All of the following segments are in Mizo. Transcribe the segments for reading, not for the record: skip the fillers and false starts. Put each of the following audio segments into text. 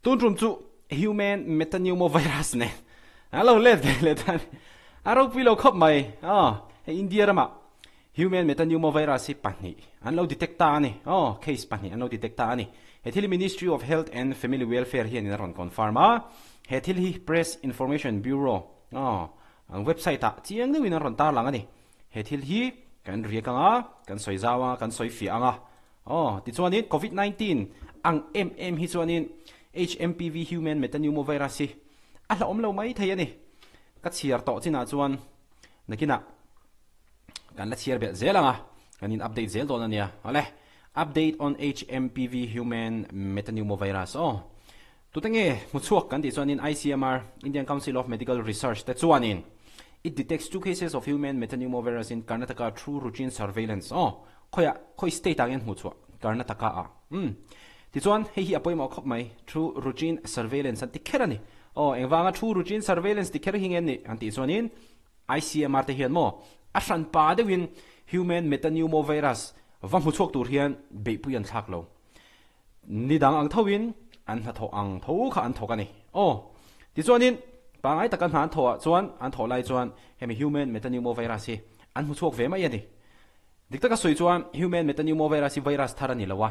Tun tum chu human metapneumovirus nen a lo let ve leh ta a ni. A ropui lo khawp mai. Aw, hei India ramah human metapneumovirus hi pahnih an lo detect ta a ni. Aw, case pahnih an lo detect ta a ni. He thil hi Ministry of Health and Family Welfare hianin a rawn confirm a. He thil hi Press Information Bureau, aw, an website ah chiang deuhin an rawn tarlang a ni. He thil hi kan riak ang a, kan sawi zau ang a, kan sawi fiah ang a. Aw, tichuanin Covid 19 ang em em hi chuanin HMPV Human Metapneumovirus hi a hlauhawm lo mai thei a ni. Ka chhiar tawh chinah chuan nakinah kan la chhiar belh zel ang a, kan in update zel dawn a nia. Awle, update on HMPV Human Metapneumovirus aw. Tute nge hmuchhuak kan tih chuanin ICMR, Indian Council of Medical Research, te chuanin It detects two cases of human metapneumovirus in Karnataka through routine surveillance aw khawiah khawi state ah nge an hmuhchhuah Karnataka ah umm tichuan hei hi a pawimawh khawp mai through routine surveillance an ti kher a ni aw engvanga through routine surveillance ti kher hi nge an nih an tih chuanin ICMR te hian maw a hranpa deuhin human metapneumovirus va hmuchhuak tur hian beihpui an thlak lo. Ni dang ang thoin an hnathawh ang tho kha an thawk a ni. Aw. Tichuanin, pangngai taka hna an thawhah chuan, an thawh lai chuan hemi human metapneumovirus hi an hmu chhuak ve mai a ni. Dik taka sawi chuan human metapneumovirus hi virus thar a ni lo a,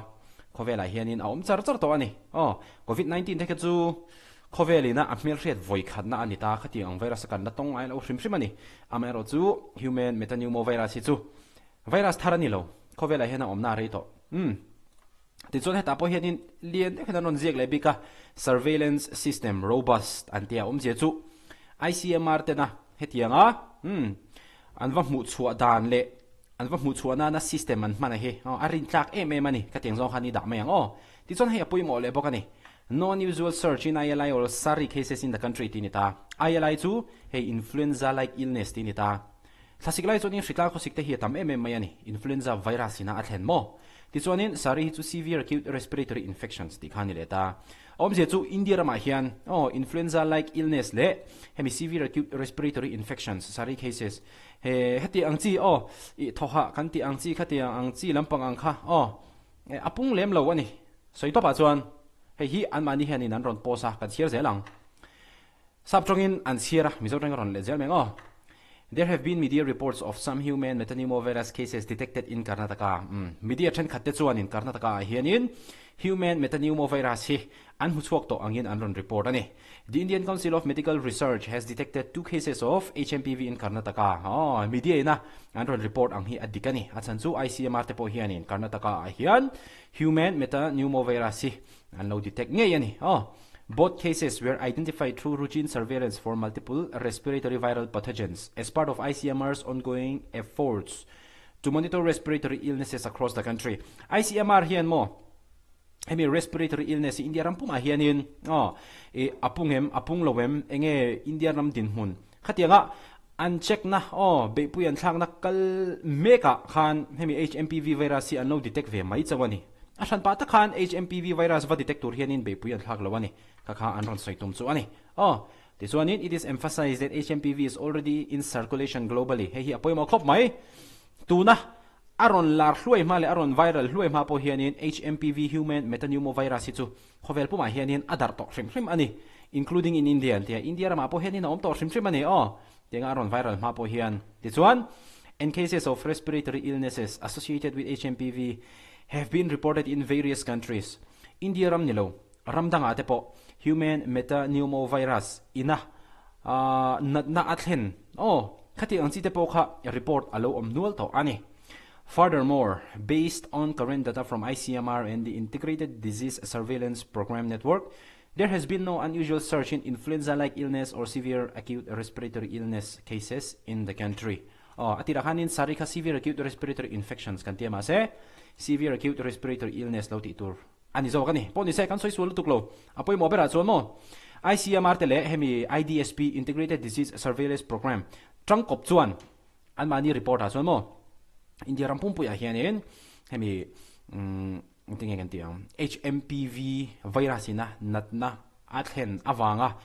khawvelah hianin a awm char char tawh a ni. Aw, Covid 19 te kha chu khawvelina a hmelhriat vawi khatna a ni ta, khatiang ang virus a kan la tawng ngai lo hrim hrim a ni. Amaherawhchu human metapneumovirus hi chu Virus thar a ni lo, khawvelah hian a awmna a rei tawh. Umm. Tichuan hetah pawh hianin lian deuh hian an rawn ziak leh bik a, Surveillance System Robust an tia awmzia chu ICMR tena hetianga umm an va hmuh chhuah dan leh an va hmuh chhuah nana system an hman a hi a rintlak em em a ni ka tiang zawng khan i dah mai ang aw. Tichuan hei a pawimawh leh bawk a ni. No unusual surge in ILI or SARI cases in the country tih a ni ta. ILI chu hei influenza-like illness tih a ni ta. Thlasik lai chuanin hritlang khawsik te hi a tam em em mai a ni. Influenza virus ina a thlen maw? Tichuanin Sari hi chu severe acute respiratory infections tih kha a ni leh ta. A awmzia chu India ramah hian aw influenza like illness leh hemi severe acute respiratory infections, SARI cases, he heti ang chi aw ih thawhah kan tih ang chi khatiang ang chi lampang ang kha aw a pung lem lo a ni. Sawi tawpah chuan hei hi anmahni hianin an rawn post a, kan chhiar zel ang. Sap tawngin an chhiar a, Mizo tawngin a rawn let zel mai ang aw. There have been media reports of some human metapneumovirus cases detected in Karnataka. Umm, media thenkhat te chuanin Karnataka ah hianin human metapneumovirus hi an hmu chhuak tawh angin an rawn report a ni. The Indian Council of Medical Research has detected two cases of HMPV in Karnataka. Aw, media ina an rawn report ang hi a dik a ni. A chhan chu ICMR te pawh hianin Karnataka ah hian human metapneumovirus hi an lo detect ngei a ni. Aw. Both cases were identified through routine surveillance for multiple respiratory viral pathogens as part of ICMR's ongoing efforts to monitor respiratory illnesses across the country. ICMR hian maw hemi respiratory illness hi India ram pumah hianin aw i a pung em a pung lo em enge India ram dinhmun khatianga an check na aw beihpui an thlakna kal mekah khan hemi HMPV virus hi an lo detect ve mai chauh a ni. A hran pah tak khan HMPV virus va detect tur hianin beihpui an thlak lo a ni. Kha kha an rawn sawi tum chu a ni. Aw, tichuanin it is emphasized that HMPV is already in circulation globally. Hei hi a pawimawh khawp mai. Tuna a rawn lar hluai hma leh a rawn viral hluai hma pawh hianin HMPV human metapneumovirus hi chu khawvel pumah hianin a darh tawh hrim hrim a ni. Including in India an ti a, India ramah pawh hianin a awm tawh hrim hrim a ni. Aw, tianga a rawn viral hma pawh hian. Tichuan, and cases of respiratory illnesses associated with HMPV have been reported in various countries. India ram ni lo, ram dangah te pawh human metapneumovirus ina natna a thlen aw khatiang ang chi te pawh kha report a lo awm nual tawh a ni. Furthermore, based on current data from ICMR and the Integrated Disease Surveillance Program Network, there has been no unusual surge in influenza-like illness or severe acute respiratory illness cases in the country. Aw, a tirah khanin sari kha severe acute respiratory infections kan ti a, mahse severe acute respiratory illness lo tih tur a ni zawk a ni. Pawh ni se, kan sawi sual lutuk lo. A pawimawh berah chuan maw ICMR te leh hemi IDSP, Integrated Disease Surveillance Programme, tangkawp chuan anmahni report ah chuan maw India ram pumpuiah hianin hemi umm engtin nge kan tih ang HMPV virus ina natna a thlen avanga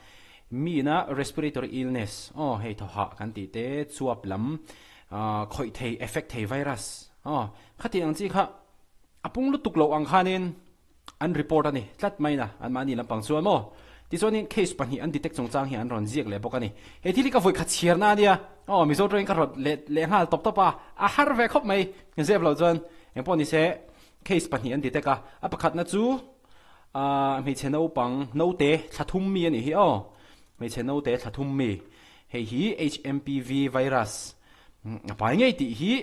mi ina respiratory illness aw hei thawhah kan tih te chuap lam khawih thei effect thei virus aw khatiang ang chi kha a pung lutuk loh ang khanin. an report a ni tlat mai na an mahni lampang chuan maw. Tichuanin case pahnih an detect chungchang hi an rawn ziak leh bawk a ni. He thil hi ka vawikhat chhiarna a nia, aw Mizo tawngin ka rawt leh leh nghal tawp tawp a, a har ve khawp mai. Zep loh chuan engpawh ni se case pahnih an detect a, a pakhatna chu ah hmeichhe naupang naute thla thum mi a nih hi aw, hmeichhe naute thla thum mi hei hi HMPV virus a pai ngei tih hi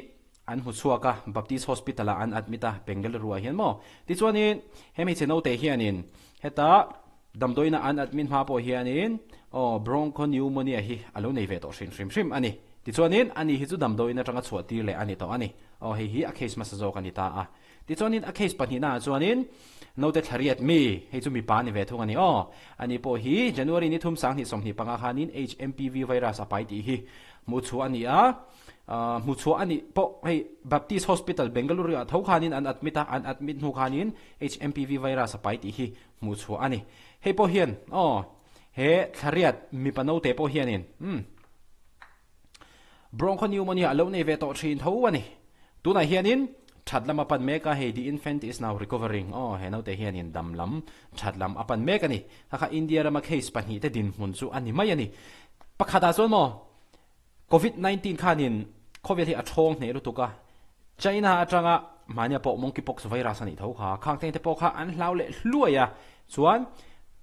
An hmu chhuak a, Baptist Hospital ah an admit a, Bengaluru ah hian maw? Tichuanin he hmeichhe naute hianin heta damdawiina an admit hma pawh hianin aw bronchopneumonia hi a lo nei ve tawh hrim hrim hrim a ni. Tichuanin ani hi chu damdawiin atanga chhuah tir leh a ni tawh a ni. Aw hei hi a case hmasa zawk a ni ta a. Tichuanin a case pahnihna ah chuanin naute thlariat mi, hei chu mipa a ni ve thung a ni aw. Ani pawh hi January ni thum 2025 khanin HMPV virus a pai tih hi hmuh chhuah a ni a. Hmu chhuah a nih pawh hei Baptist Hospital Bengaluru ah tho khanin an admit a, an admit hnu khanin HMPV virus a pai tih hi hmuh chhuah a ni. Hei pawh hian aw he thlariat mipa naute pawh hianin umm bronchopneumonia a lo nei ve tawh thin tho a ni. Tunah hianin that lam a pan mek a, hei the infant is now recovering aw he naute hianin dam lam that lam a pan mek a ni. Kha kha India rama case pahnih te dinhmun chu a ni mai a ni. Pakhatah chuan maw Covid 19 khanin khawvel hi a thawng hneh lutuk a, China atanga mahnia pawh monkeypox virus a nih tho kha, khang teng te pawh kha an hlau leh hluai a, chuan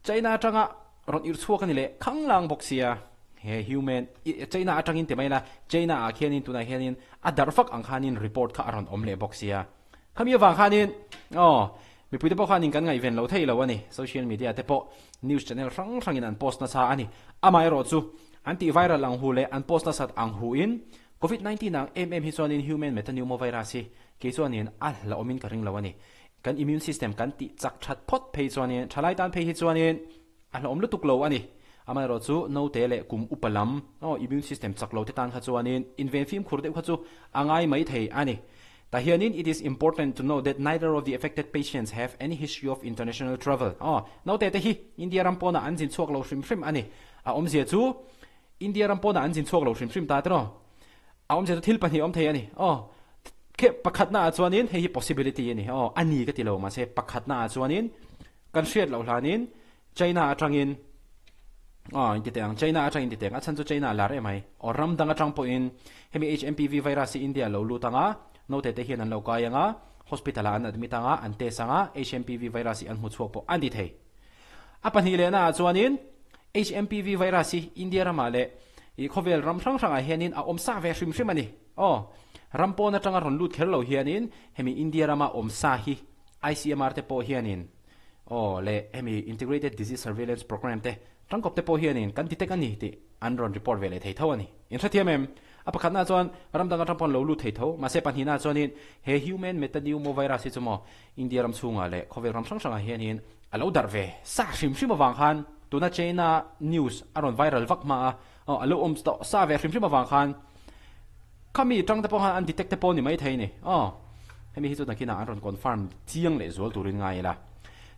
China atanga rawn irh chhuak a ni leh khanglang bawk sia, he human China atangin ti mai la, China ah khianin tunah hianin a darh vak ang khanin report kha a rawn awm leh bawk sia. Khami avang khanin aw mipuite pawh khanin kan ngaihven lo thei lo a ni. Social media te pawh news channel hrang hrangin an post nasa a ni. Amaherawh chu an tih viral ang hu leh an post nasat ang huin Covid 19 ang em em hi chuanin human metapneumovirus hi kei chuanin a hlauhawmin ka ring lo a ni. Kan immune system kan tih chak that phawt phei chuanin thalai tan phei hi chuanin a hlauhawm lutuk lo a ni. Amaherawh chu naute leh kum upa lam aw immune system chak lo te tan kha chuanin inven fimkhur deuh kha chu a ngai mai thei a ni. Tah hianin it is important to note that neither of the affected patients have any history of international travel. Aw, naute te hi India ram pawnah an zin chhuak lo hrim hrim a ni. A awmzia chu India ram pawnah an zin chhuak lo hrim hrim ta tiraw? A awmzia chu thil pahnih awm thei a ni. Aw, khe pakhatna ah chuanin hei hi possibility a ni. Aw, a ni ka ti lo mahse pakhatna ah chuanin kan hriat loh hlanin China atangin aw in ti teh ang China atangin ti teh ang a chhan chu China a lar em mai aw ram dang atang pawhin hemi HMPV virus hi India a lo lut anga naute te hian an lo kai anga hospital ah an admit anga an test anga HMPV virus hi an hmu chhuak pawh an ti thei a pahnih lehna ah chuanin HMPV virus hi India ramah leh ih khawvel ram hrang hrangah hianin a awm sa ve hrim hrim a ni aw ram pawn atanga rawn lut kher lo hianin hemi India rama awm sa hi ICMR te pawh hianin Aw le, hemi Integrated Disease Surveillance Programme te tangkawp te pawh hianin kan detect a ni tih an rawn report ve leh thei tho a ni. In hrethiam em? A pakhatnaah chuan ram dang atang pawh an lo lut thei tho, mahse pahnihnaah chuanin he Human Metapneumovirus hi chu maw India ram chhungah leh khawvel ram hrang hrangah hianin a lo darh ve sa hrim hrim avang khan tuna China news a rawn viral vak hma a, aw a lo awm tawh sa ve hrim hrim avang khan Khami tang te pawh khan an detect te pawh ni mai thei ni. Aw. Hemi hi chu nakinah an rawn confirm chiang leh zual turin ngai ila.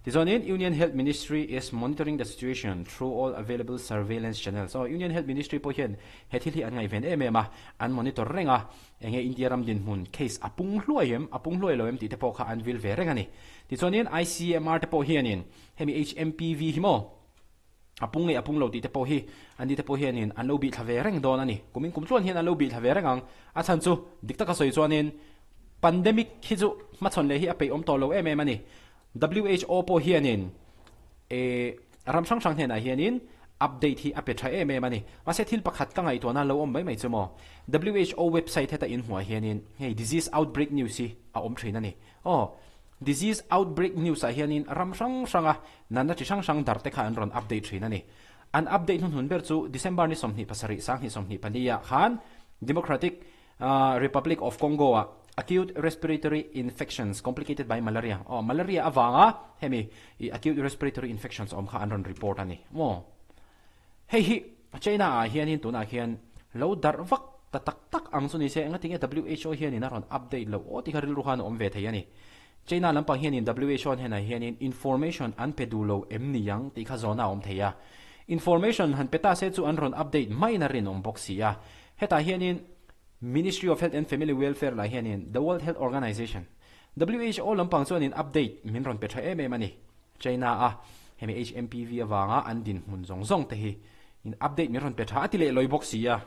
Tichuanin Union Health Ministry is monitoring the situation through all available surveillance channels. Aw, Union Health Ministry pawh hian he thil hi an ngaihven em em a, an monitor reng a, enge India ram dinhmun case a pung hluai em, a pung hluai lo em tih te pawh kha an vil ve reng a ni. Tichuanin ICMR te pawh hianin hemi HMPV hi maw, A pung nge a pung lo tih te pawh hi ani te pawh hianin an lo bih thla ve reng dawn a ni. Kumin kum tluan hian an lo bih thla ve reng ang. A chhan chu dik taka sawi chuanin pandemic hi chu hmachhawn leh hi a peih awm tawh lo em em a ni. WHO pawh hianin eh ram hrang hrang hnenah hianin update hi a pe tha em em a ni. Mahse thil pakhat ka ngaihtuahna lo awm mai mai chu maw WHO website heta inhmuah hianin hei disease outbreak news hi a awm thin a ni. Aw. Disease outbreak news ah hianin ram hrang hranga natna chi hrang hrang dar te kha an rawn update thin a ni. An update hnuhnun ber chu December ni 27 2024 ah khan Democratic Republic of Congo ah acute respiratory infections complicated by malaria aw malaria avanga hemi acute respiratory infections awm kha an rawn report a ni maw. Hei hi China ah hianin tunah khian lo darh vak ta tak tak ang chu ni se, engatinge WHO hianin a rawn update loh aw tih kha rilru khan a awm ve thei a ni. China lampang hianin WHO hnenah hianin information an pe duh lo em ni ang tih kha zawhna a awm thei a. Information han pe ta se chu an rawn update maiin a rinawm bawk si a. Hetah hianin Ministry of Health and Family Welfare lah hianin the World Health Organization. WHO lampang chuanin update min rawn pe tha em em a ni. China a hemi HMPV avanga an dinhmun zawng zawng te hi in update min rawn pe tha a ti leh lawi bawk si a.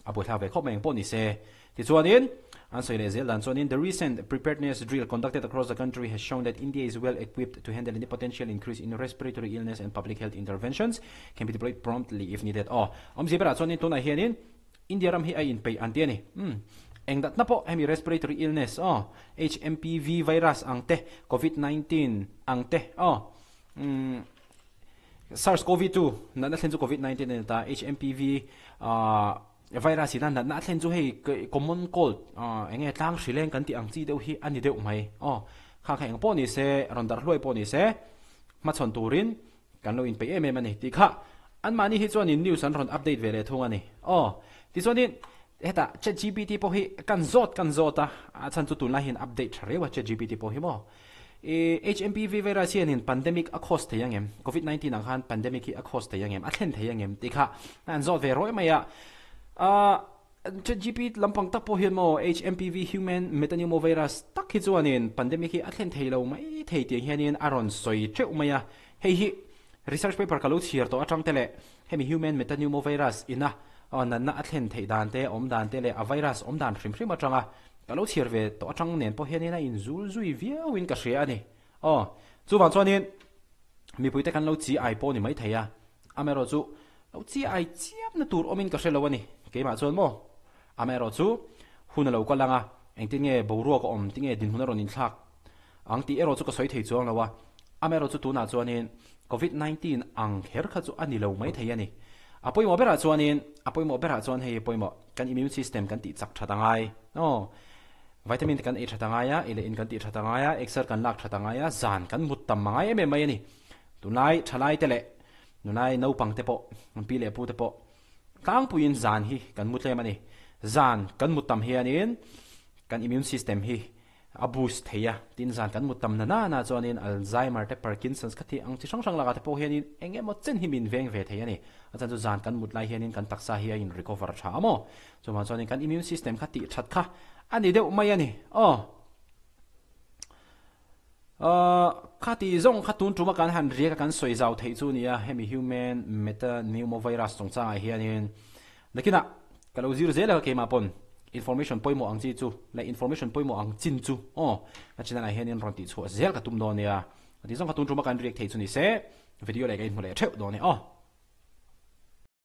A buaithlak ve khawp mai eng pawh ni se. Tichuanin, an sawi leh zel dan chuanin, The recent preparedness drill conducted across the country has shown that India is well equipped to handle any potential increase in respiratory illness and public health interventions can be deployed promptly if needed. Aw, awmzia berah chuanin tunah hianin India ram hi a inpeih an ti a ni. Umm, eng datna pawh hemi respiratory illness aw, HMPV virus ang te, Covid 19 ang te aw, umm, SARS CoV 2 natna thlen chu Covid 19 a ni ta, HMPV ah virus ina natna a thlen chu hei common cold ah eng nge tlang hrileng kan tih ang chi deuh hi a ni deuh mai aw, kha kha eng pawh ni se rawn darh hluai pawh ni se hmachhawn turin Kan lo inpeih em em a ni tih kha anmahni hi chuanin news an rawn update ve leh thung a ni. Aw, tichuanin hetah ChatGPT pawh hi kan zawt kan zawt a, a chhan chu tunlai hian update tha reu a ChatGPT pawh hi maw. I HMPV virus hianin pandemic a cause thei ang em? Covid 19 ang khan pandemic hi a cause thei ang em? A thlen thei ang em? Tih kha an zawt ve rawih mai a. Ahh ChatGPT lampang tak pawh hian maw HMPV human metapneumovirus tak hi chuanin pandemic hi a thlen thei lo mai thei tiang hianin a rawn sawi teuh mai a. Hei hi research paper ka lo chhiar tawh atang te leh hemi human metapneumovirus ina natna a thlen theih dan te, awm dan te leh a virus awm dan hrim hrim atanga ka lo chhiar ve tawh atang nen pawh hianin a inzul zui viauin ka hria a ni. Aw, chuvang chuanin mipuite kan lo chi ai pawh ni mai thei a, amaherawhchu lo chi ai chiamna tur awmin ka hre lo a ni. Keimah chuan maw? Amaherawhchu hun a lo kal ang a, engtin nge boruak a awm, tinge dinhmun a rawn inthlak Ang tih erawh chu ka sawi thei chuang lo a, amaherawh chu tunah chuanin Covid 19 ang kher kha chu a ni lo mai thei a ni. A pawimawh berah chuanin, a pawimawh berah chuan hei pawimawh kan immune system kan tih chak that a ngai. Aw, vitamin te kan ei that a ngai a, ei leh in kan tih that a ngai a, exer kan lak that a ngai a, zan kan mut tam a ngai em em mai a ni. Tunlai thalai te leh nunai naupang te pawh, pi leh pu te pawh tlangpuiin zan hi kan mu tlem a ni. Zan kan mut tam hianin kan immune system hi A boost thei a, tin zan kan mut tam na nana chuanin Alzheimer te Parkinson's kha tih ang chi hrang hrang lakah te pawh hianin eng emaw chen hi min veng ve thei a ni. A chan chu zan kan mut lai hianin kan taksa hi a in recover tha a maw? Chuvang chuanin kan immune system kha tih that kha a ni deuh mai a ni. Aw. Aw kha tih zawng kha tun tuma kan han riak a kan sawi zau theih chu nia hemi human metapneumovirus chungchangah hianin Nakinah ka lo zir zel a keimah pawn information pawimawh ang chi chu leh information pawimawh ang chin chu aw ka channel ah hianin rawn tih chhuah zel ka tum dawn nia. Ti zawng kha tun tuma kan react thei chu ni se video leh ka inhmu leh theuh dawn e aw.